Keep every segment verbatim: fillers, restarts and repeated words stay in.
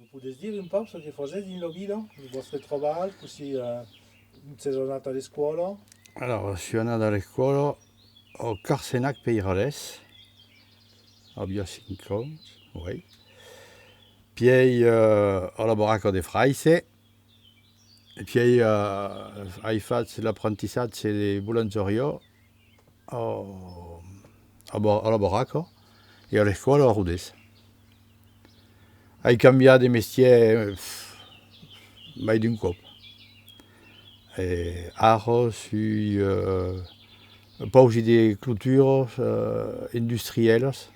Podètz dire un pauc çò que fasètz dins la vila, lo vòstre trabalh, cossí, eh, sètz anat a l'escòla? Alors, je suis anat a l'escòla au Carcenac Peiralés, aviá cinc ans, oui. Pièi, euh, a la baraca de Fraisse, e pièi, euh, ai fach l'aprentissatge de bolanjariá a, a Ba-, a la baraca e a l'escòla a Rodés. Ai cambiat de mestièr, pff, mai d'un còp. E ara sui, euh, pausi de cloturas, euh, industrièlas,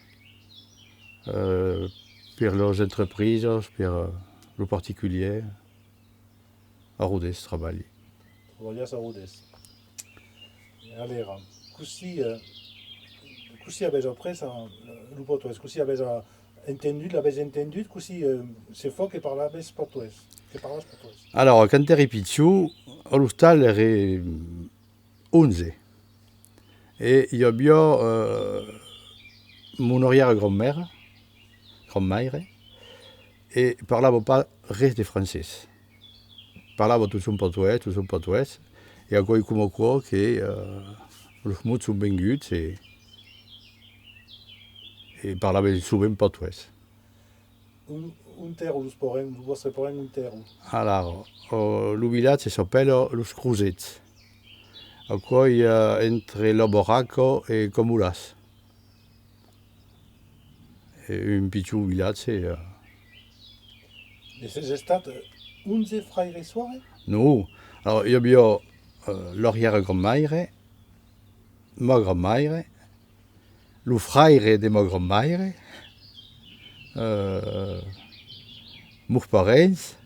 euh, per las entreprisas, per, euh, lo particulièr. A Rodés trabalhi. Trabalhas a Rodés. E alèra, cossí, eh, cossí avètz aprés, eh, lo patoès? Cossí avètz, eh, entendut, l'avètz entendut? Cossí, eh, se fa que parlavètz patoès? Que parlas patoès? Alors, quand èri pichon, a l'ostal èrem onze. E i aviá, eh, mon arrièra-grand-maire, grand-maire, e parlava pas res de francés. Parlava totjorn patoès, totjorn patoès, e aquò's coma aquò que, eh, los mots son venguts e, e parlava sovent patoès. On, ont èran los parents, los vòstres parents, ont èran? Alara, eh, lo vilatge s'apèla Los Crosets. Aquò's, eh, entre La Barraca e Camolàs. E un pichon vilatge, eh. E sètz estat, eh, onze fraires e soares? Non. Alors, i aviá, eh, l'arrièra-grand-maire, ma grand-maire, lo fraire de ma grand-maire, eh, mos parents,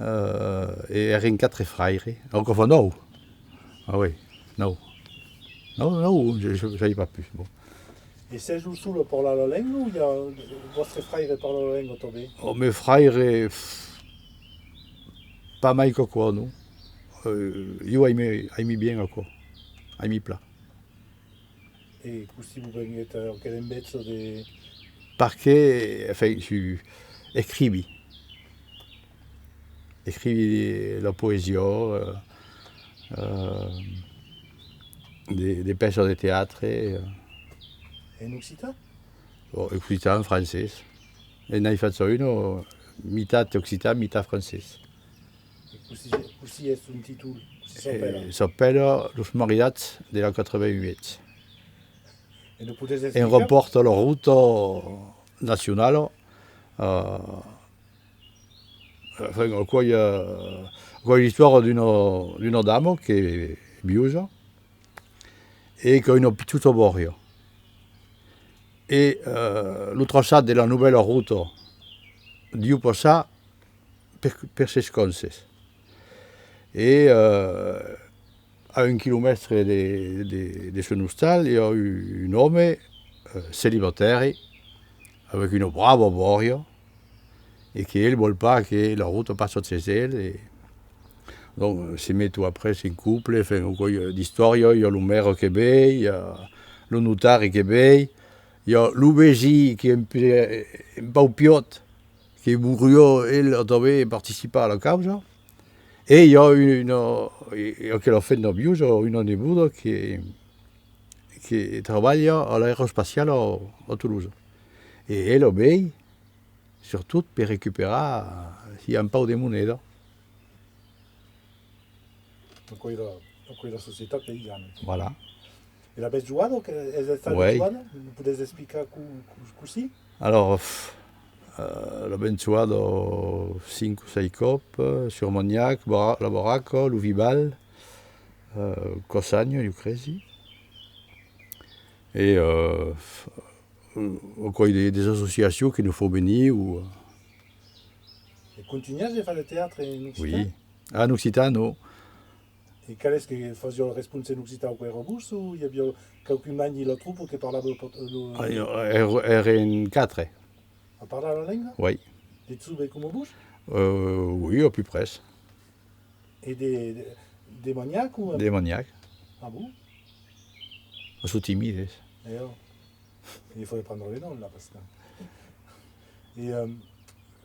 eh, e èrem quatre fraires. Aquò fa nòu. Ah oui, nòu. Nòu, nòu, je, je, sai pas pus, bon. E sètz lo sol a parlar la lenga o i a, vòstre fraire parla la lenga tanben? Ò, me fraire, pff, pas mai qu'aquò, non. Eh, ieu aimi, aimi bien aquò. Aimi plan. E cossí vos venguèt, eh, aquela enveja de... Perque, enfin, su-, escrivi. Escrivi la poesia, eh, eh, de, de pèças de teatre, eh. En occitan? Ò, occitan, francés. E n'ai fach una, mitat occitan, mitat francés. E cossí, cossí es son títol? Cossí s'apèla? Eh, s'apèla Los maridats de la quatre-vingt-huit. E nos podètz explicar? En rapòrt a la rota nacionala, eh, enfin, aquò's, eh, aquò's l'istòria d'una, d'una dama qu'es viuja e qu'a una pichòta bòria. E, eh, lo traçat de la novèla rota deu passar per, per ses cònses. E, eh, a un quilomètre de, de, de son ostal, i a un, un òme, eh, celibatari, avec una brava bòria, e que el vòl pas que la rota passe chas el, e donc se meton après en couple, fan un còp d'istòria, i a lo maire que ven, i a lo notari que ven, i a lo vesin qu'es un pe-, un pauc piòt, que voudriá, el, tanben participar a la causa. E i a una, e, e aquela femna viuja, una neboda que, que trabalha a l'aeroespaciala a, a Tolosa. E ela vei, surtot, per recuperar, si, un pauc de moneda. Aquò's la, aquò's la societat païsana. Voilà. E l'avètz jogada, que es estada jogada? Nos podètz explicar co-, co-, cossí? Alors, pff, eh, l'avèm jogada cinc o sièis còps, eh, sur Manhac, Bara-, la Barraca, lo Vival, eh, Cassanha, ieu cresi. E, eh, pff, aquò's de, de associacions que nos fan venir o, eh. E contunhatz de far de teatre en occitan? Oui. Ah, en occitan, non. E qual es que fasiá la responsa en occitan, aquò èra vos o i aviá qualqu'un mai dins la tropa que parlava lo pot-, lo... Ah, èrem quatre. A parlar la lenga? Oui. De joves coma vos? Euh, oui, à peu près. E de, de, de Manhac o? De Manhac. Ah bon? Son timides. E ò. Il faut prendre le nom là, parce que... E, euh,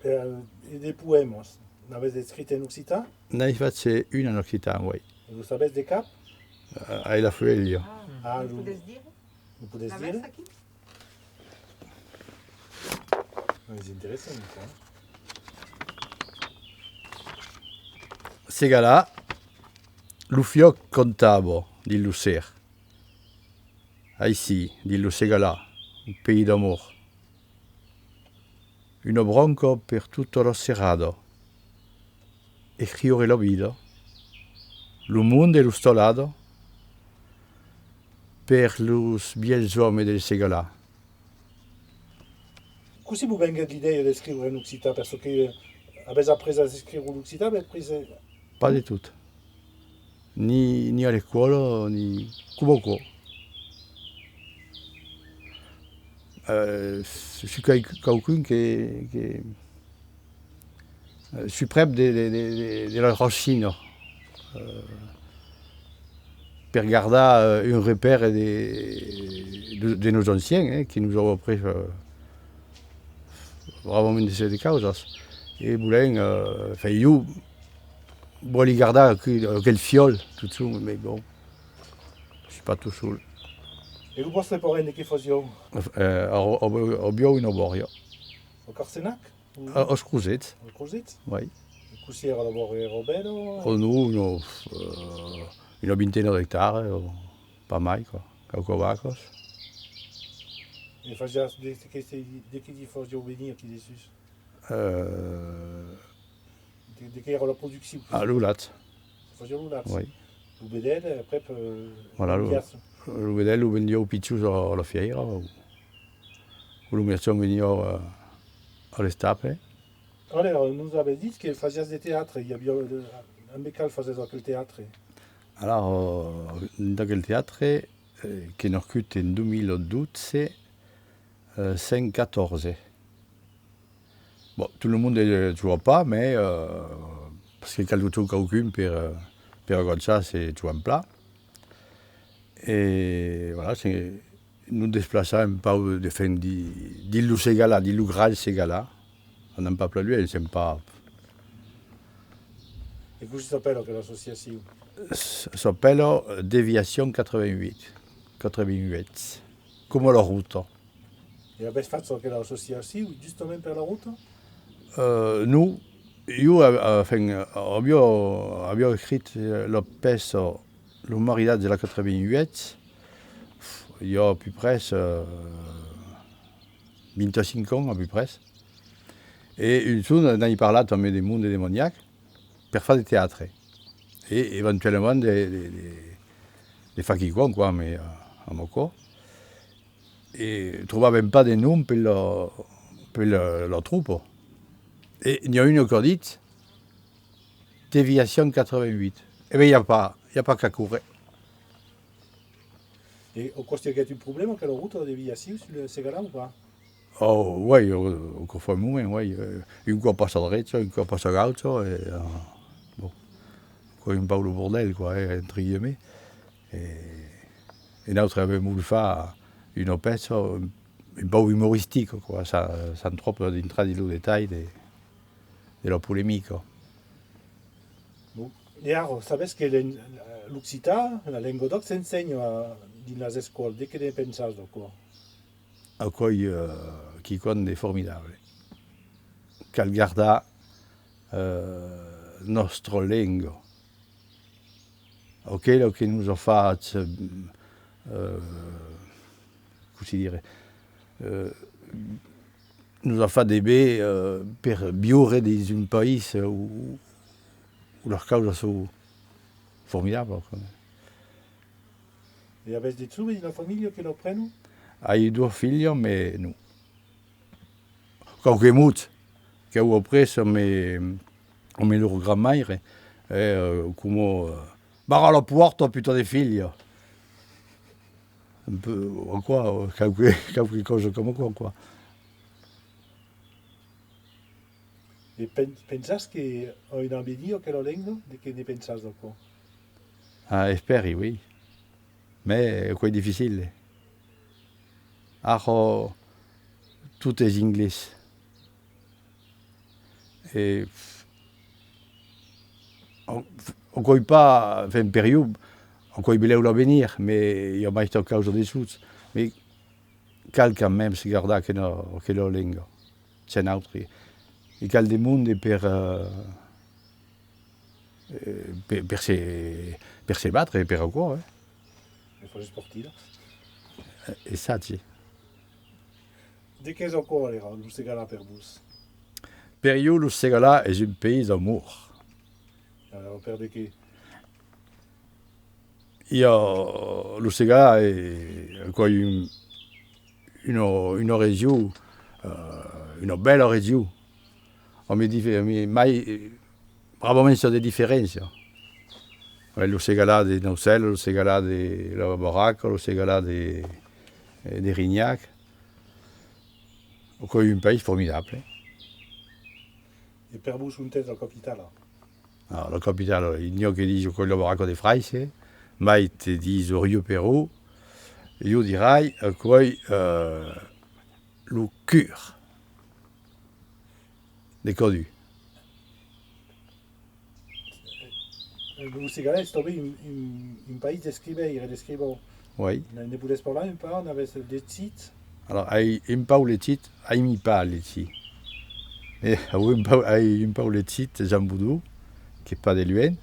Per, e de poèmas, n'avètz escrit en occitan? N'ai fach un en occitan, oui. E lo sabètz de cap? Eh, ai la fuèlha. Ah, lo, lo podètz dire? Lo podètz dire? L'avètz aquí? Ah, es interessant, aquò, eh? Segalà, lo fiòc cantava dins lo ser. Aicí, dins lo Segalà, un país d'amor. Una branca per tota la serrada. Escriure la vida, lo monde e l'ostalada per los vièlhs òmes del Segalà. Cossí vos venguèt l'idèia d'escriure en occitan? Per çò que, eh, avètz aprés a escriure l'occitan, avètz pres, eh... Pas de tot. Ni, ni a l'escòla, ni coma aquò. Eh, soi qual-, qualqu'un que, que, eh, soi prèp de, de, de, de, de la racina, eh, per gardar, eh, un repère de, de, de nos ancians, eh, que nos an aprés, eh, bravament de, de causas. E volèm, eh, enfin, ieu vòli gardar aquel, aquel fiòl, totjorn, mès bon, soi pas tot sol. E lo vòstre parent de qué fasiá? Eh, a-, a-, aviá una bòria. Au Carcenac? A, als Crosets. Als Crosets? Oui. E cossí èra la bòria, èra bèla? Oh non, non, eh, una vintena d'ectaras, o pas mai, quoi. Quauquas vacas. E fasiatz, de, de, de, de qué fasiatz venir aquí dessús? Eh, De, de qué èra la produccion? Ah, lo lach. Se fasiá lo lach? Oui. Lo vedèl, eh, aprèp, eh... Voilà, lo, lo vedèl lo vendiá als pichons a, a la fièira, o, o lo merchand veniá, eh, a l'estable. Alèra, nos avètz dit que fasiatz de teatre, i aviá, eh, ambe qual fasiatz aquel teatre? Alara, eh, dins aquel teatre, eh, qu'ai nascut en dos mila dotze, eh, cent catorze. Bon, tot lo monde, eh, joga pas, mès, eh, parce que cal totjorn quauqu'un per, eh, per agachar se jogam plan. E voilà, se nos desplaçam un pauc de, enfin, di-, dins lo Segalà, dins lo Grand Segalà, anam pas plan luènh, sèm pas... E cossí s'apèla aquela associacion? S-, s'apèla Déviation quatre-vingt-huit, quatre-vingt-huit, coma la rota. E avètz fach aquela associacion justament per la rota? Eh, non. Ieu, a-, a-, enfin, aviá, aviá escrit, eh, la pèça, lo maridatge de la quatre-vingt-huit, i a a peu près, eh, vint-e-cinc ans, a peu près. E un jorn n'ai parlat amb de monde de Manhac per far de teatre e eventualament de, de, de, de far quicòm, quoi, amb, eh, amb aquò. E trobàvem pas de nom per la, per la, la tropa. E n'i a un qu'a dit, Déviation quatre-vingt-huit. E ben, i a pas, i a pas qu'a córrer. E aquò, es aguèt un problèma, aquela rota de Déviation sul Segalà o pas? Oh, oui, o, o que fa un moment, oui. Eh, un còp passa drecha, un còp passa gaucha, e, eh, bon, aquò es un pauc lo bordèl, quoi, eh, entre guillemets. E, e nautres avèm volut far una pèça un, un pauc umoristica, quoi, sa-, sans tròp dintrar dins lo detalh de, de la polemica. Bon. E ara, sabes que l'en-, l'occitan, la lenga d'òc s'ensenha dins las escòlas. De qué ne pensas d'aquò? Aquò es, eh, quicòm de formidable. Cal gardar, eh, nòstra lenga. Aquela que nos a fach, eh, cossí dire, eh, nos a fach de ben, eh, per viure dins un país, eh, ont, ont las causas son formidablas, quoi. E avètz de joves dins la familha que l'aprenon? Ai doas filhas, mès non. Quauques mots qu'an aprés amb, amb lor grand-maire, eh, eh, coma, eh, barra la pòrta, puta de filha. Un peu, o quoi, quauque, quauque causa coma aquò, quoi. E pen-, pensas que a un avenir aquela lenga, de qué ne pensas d'aquò? Ah, espèri, oui. Mès aquò es dificile. Ara, tot es anglés. E, o, o còi pas, enfin, per ieu, o còi belèu l'avenir, mès i a mai quausa dessús. Mès cal quand même se gardar aquela, aquela lenga, cen autre. E cal de monde per, eh, eh, per, per se, per se batre per aquò, eh. E fas esportiva. E, e sachi. De qu'es aquò, alèra, lo Segalar per vos? Per ieu, lo Segalar es un país d'amor. Alèra, per de qué? I a, lo Segalar es, aquò's un, una, una region, eh, una bèla region, amb dif-, amb mai, eh, bravament, i a de diferéncias. Avèm lo Segalar de Naucèla, lo Segalar de la Barraca, lo Segalar de, eh, de Rinhac. Aquò's un país formidable. E per vos, ont es la capitala? Ah, la capitala, i n'i a que dison aquò's la Barraca de Fraisse, mai te dison Riuperòu, ieu dirai aquò's, eh, lo cur de Cadun. Lo Segalar es tanben un, un, un país d'escriveires, d'escrivans. Oui. Ne, ne podètz parlar un pauc, n'avètz legit? Alors, ai un pauc legit, aimi pas legir. E, au un pauc, ai un pauc legit Jean Bodon, qu'es pas de luènh.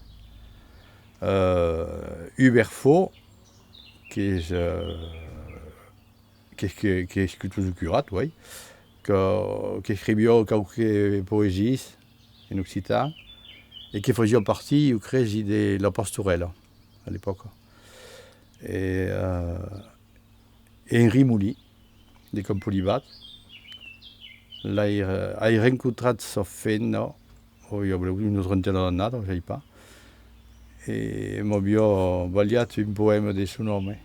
Euh, Hubert Faux, qu'es, euh, que, que, qu'es escritor, curat, oui, que, qu'escriviá quauques poesias en occitan e que fasiá partir, ieu cresi, de la Pastorèla, a l'epòca. E, eh, Henri Molin, de Campolivat, l'ai, ai rencontrat sa femna, ò, i a una trentena d'annadas, sai pas, e m'aviá balhat un poèma de son òme.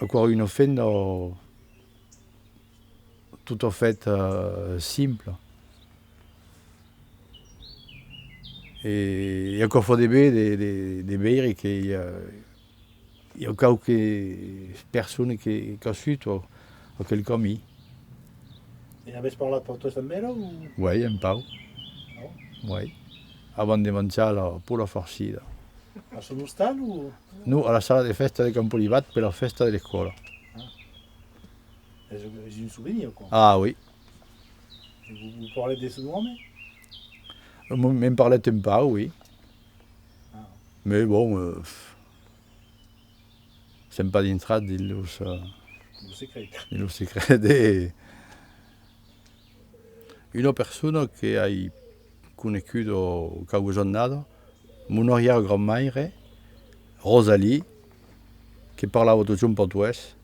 Aquò's una femna tot a fait, eh, simpla. E, e aquò fa de ben de, de, de veire que i a, i a quauques personas que, qu'an suit aquel camin. E avètz parlat patoès amb ela, o? Oui, un pauc. Ah. Oui. Avant de manjar la pola farcida. A son ostal, o? Non, a la sala de fèsta de Campolivat per la fèsta de l'escòla. Ah. Es, es un sovenir, aquò. Ah, oui. E vos, vos parlèt de son òme? Me'n, me'n parlèt un pauc, oui. Ah. Mès bon, eh, sèm pas dintrat dins los, eh, lo secret. Dins lo secret de, una persona que ai coneguda quauques annadas, mon arrièr-grand-maire, Rosalie, que parlava totjorn patoès.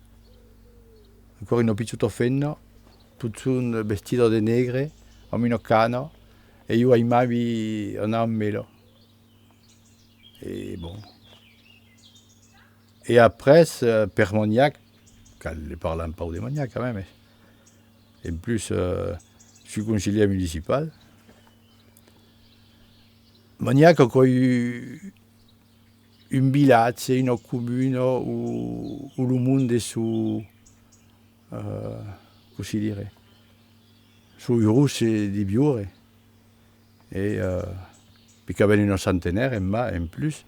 Aquò's una pichòta femna, totjorn vestida de negre, amb una cana, e ieu aimavi anar amb ela. E bon. E après, eh, per Manhac, cal ne parlar un pauc de Manhac quand même, eh. En plus, eh, soi conselhièr municipal. Manhac, aquò's un vilatge, una comuna ont, ont lo monde son, eh, cossí dire, son urós de viure. E, eh, perque avèm una centenària en ma-, en plus,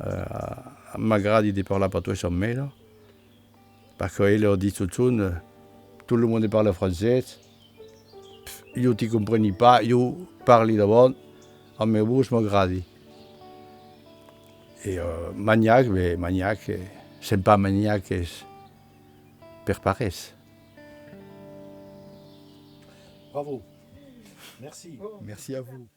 eh, m'agradi de parlar patoès amb ela, perque ela ditz totjorn, eh, tot lo monde parla francés, pf, ieu ti compreni pas, ieu parli davant, amb vos m'agradi. E, eh, Manhac, ben, Manhac, eh, sèm pas Manhac, es per pas res. Bravo. Merci. Merci à vous.